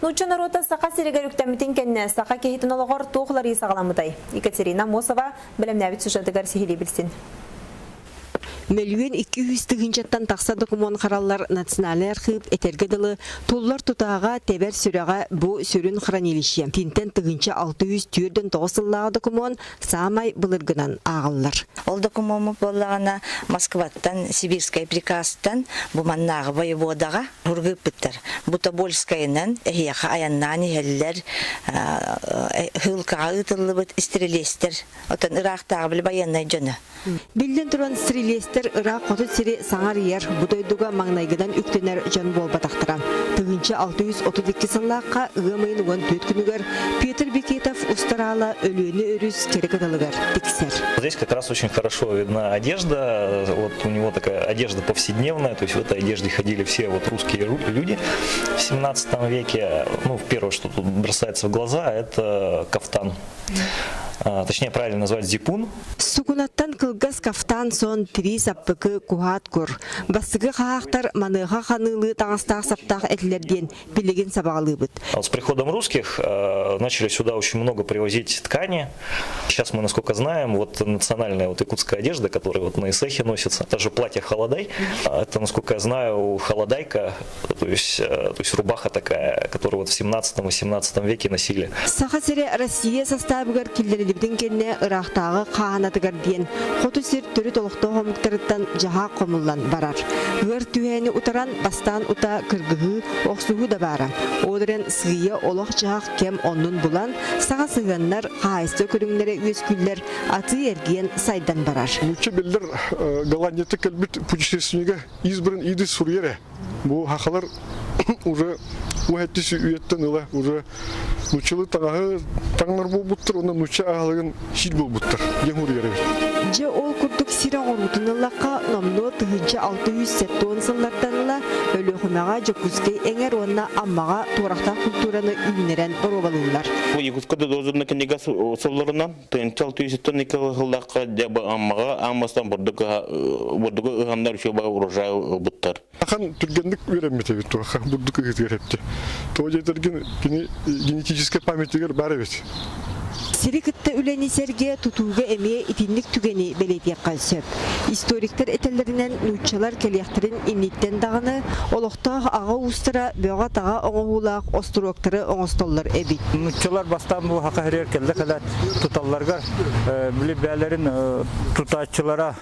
Нуучча норуота Саха сиригэр үктэммитин кэннэ саха киһитин олоҕор туох уларыйыы саҕаламмытай? Екатерина Аммосова бэлэмнээбит сюжетыгар сиһилии билсин. 1 200 000-тан тахса докумуон хараллар Национальнай архыып этэргэ дылы туллар тутааҕа, тэбэр сүрэҕэ бу сүрүн хранилище. Итинтэн 1649 сыллааҕы докумуон саамай былыргынан ааҕыллар. Ол докумуоммут буоллаҕына Москваттан Сибирскай приказтан бу маннааҕы воеводаҕа ыыппыттар. Бу Тобольскайынан эһиэхэ айаннаан иһэллэр, һыылкаҕа ыытыллыбыт стрелецтэр, оттон ыраахтааҕы били байыаннай дьоно. Биллэн туран, стрелецтэр ыраах хоту сири саҥа арыйар, бу дойдуга маҥнайгынан үктэнэр дьон буолбатахтара. 1632 сыллаахха ыам ыйын 14 күнүгэр Петр Бекетов устар аала Өлүөнэ өрүс кэрэ кытылыгар тиксэр. Здесь как раз очень хорошо видна одежда. Вот у него такая одежда повседневная, то есть в этой одежде ходили все вот русские люди в 17 веке. Ну, первое, что тут бросается в глаза, это кафтан. Точнее, правильно назвать зипун. Сукунаттан кылгас кафтан сон тирии саппыкы куһаат кур. Бастакы хаһаактар маныаха ханыылыы таҥастаах саптаах этилэр диэн билигин сабаҕалыыбыт. С приходом русских начали сюда очень много привозить ткани. Сейчас мы, насколько знаем, вот национальная вот якутская одежда, которая вот на Ысыахе носится, даже платье халадай, это, насколько я знаю, халадайка, то есть рубаха такая, которую вот в 17-18 веке носили. Саха сирэ Россия састаабыгар киллэриллибитин кэннэ ыраахтааҕы хааһынатыгар диэн хоту сир төрүт олохтоох омуктарыттан дьаһаах хомуллан барар. Ыар түһээни утаран бастаан утаа кыргыһыы, охсуһуу да баара. Ол эрэн сыыйа олох-дьаһах кэм оннун булан, саҥа сыһыаннар, хаһаайыстыба көрүҥнэрэ үөскүүллэр, атыы-эргиэн сайдан барар. Нуучча биллэр Голландияттан кэлбит путешественнига избран иды суруйар. Бу хахалар уже уһэттис үйэттэн ыла уже нууччалыы таҥаһы таҥнар буолбуттар уонна нуучча аһылыгын сиир буолбуттар диэн суруйар эбит. Дьэ ол курдук сир оҥоруутун ыллахха номнуо 1670 сыллартан ыла Өлүөхүмэҕэ Дьокуускай эҥэр уонна Аммаҕа туорахтаах культураны үүннэрэн боруобалыыллар. Бу Якутска дозорный книга сылларынан 1602 сыллаахха Аммаҕа Аммастан бурдук ыһаннар үчүгэй урожай ылбыттар. Ахан түргэнник үөрэммит эбит туохха бурдук ыһыытыгар эпти. Тоҕо диэтэргин кини генетическэй памятигар бар эбит. Сири кытта үлэни сэргэ тутууга эмиэ итинник түгэни бэлиэтиэххэ сөп. Историктар этэллэринэн нууччалар кэлиэхтэрин инниттэн даҕаны олохтоох аҕа уустара бөҕө-таҕа оҥоһуулаах остуруоктары оҥостоллор эбит. Нууччалар бастаан бу саха сиригэр кэллэ кэлээт туталларыгар били бээлэрин тутааччылара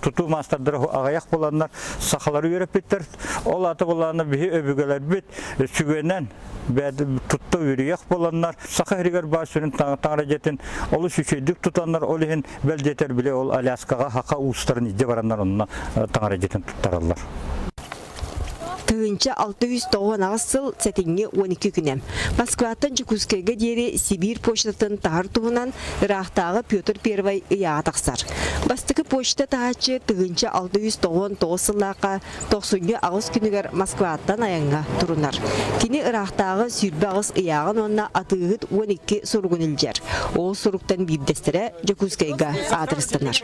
тутуу маастардара аҕыйах буоланнар сахалары үөрэппиттэр. Ол аата буоллаҕына биһи өбүгэлэрбит сүгүөнэн тутта үөрүйэх буоланнар саха сиригэр баар сүрүн таҥара дьиэтин олус үчүгэйдик тутаннар ол иһин бэл диэтэр били ол Аляскаҕа саха уустарын илдьэ бараннар онно таҥара дьиэтин туттараллар. 1698 сыл сэтинньи 12 күнэ. Москваттан Дьокуускайга диэри Сибиир почтатын таһар туһунан ыраахтааҕы Петр I ыйааҕа тахсар. Бастакы почта таһааччы 1699 сыллаахха тохсунньу аҕыс күнүгэр Москваттан айаҥҥа турунар. Кини ыраахтааҕы 28 ыйааҕын уонна атыыһыт 12 суругун илдьэр. Ол суруктан биирдэстэрэ Дьокуускайга аадырыстанар.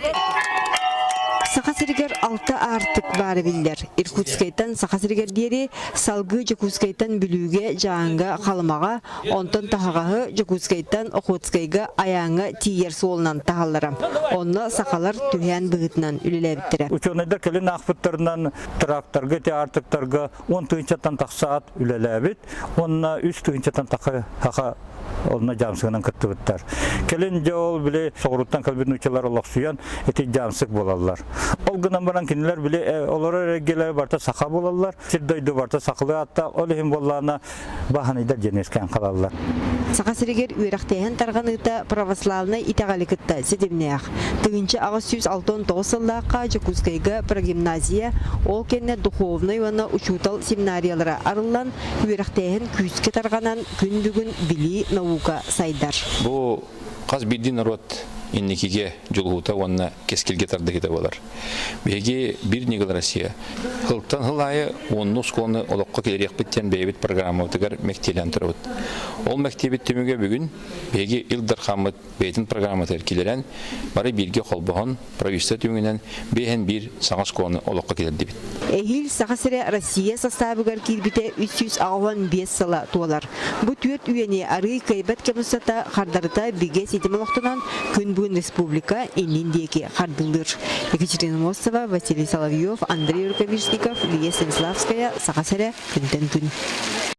Саха сиригэр алта аартык баара биллэр. Иркутскайтан Саха сиригэр диэри, салгыы Дьокуускайтан Бүлүүгэ, Дьааҥыга, Халымаҕа, онтон таһаҕаһы Дьокуускайтан Охотскайга Айааҥҥа тиийэр суолунан таһаллара. Онно сахалар түһээн быһыытынан үлэлээбиттэрэ. Учуонайдар кэлин аахпыттарынан тракторга, театрдарга 10 тыһыынчаттан тахса ат үлэлээбит уонна 3 тыһыынчаттан тахса саха онно дьаамсыгынан кыттыбыттар. Кэлин дьэ ол били соҕурууттан кэлбит нууччалар олохсуйан ити дьаамсык буолаллар. Ол гынан баран кинилэр били олорор эргилэр барыта саха буолаллар. Сир дойду барыта сахалыы ааттаах. Ол иһин буоллаҕына баһаныйдар диэн үөскээн хаалаллар. Саха сиригэр үөрэхтээһин тарҕаныыта православнай итэҕэли кытта ситимнээх. 1869 сыллаахха Дьокуускайга прогимназия, ол кэннэ духовнай уонна учуутал семинариялара арыллан, үөрэхтээһин күүскэ тарҕанан, күн бүгүн билии наука сайдар. Бу хас биирдии норуот инникигэ дьулуһуута уонна кэскилгэ тардыһыыта буолар. Биһиги Биир ньыгыл Россия сылтан сыл аайы уоннуу оскуоланы олоххо киллэриэхпит диэн бэйэбит программабытыгар мэктиэлээн турабыт. Ол мэктиэбит түмүгэ бүгүн биһиги Ил Дархаммыт бэйэтин программатыгар киллэрэн, бары бииргэ холбоһон, правительство түмүгүнэн биэһэн биир саҥа оскуоланы олоххо киллэрдибит. Эһиил Саха сирэ Россия састаабыгар киирбитэ 385 сыла туолар. Бу түөрт үйэни арыый кыайбат кэм устата хардарыта бигэ ситим олохтонон, күн бүгүн республика иннин диэки хардыылыыр. Екатерина Мостова, Василий Соловьев, Андрей Рукавишников, Лия Станиславская, Саха сирэ, күнтэн күн.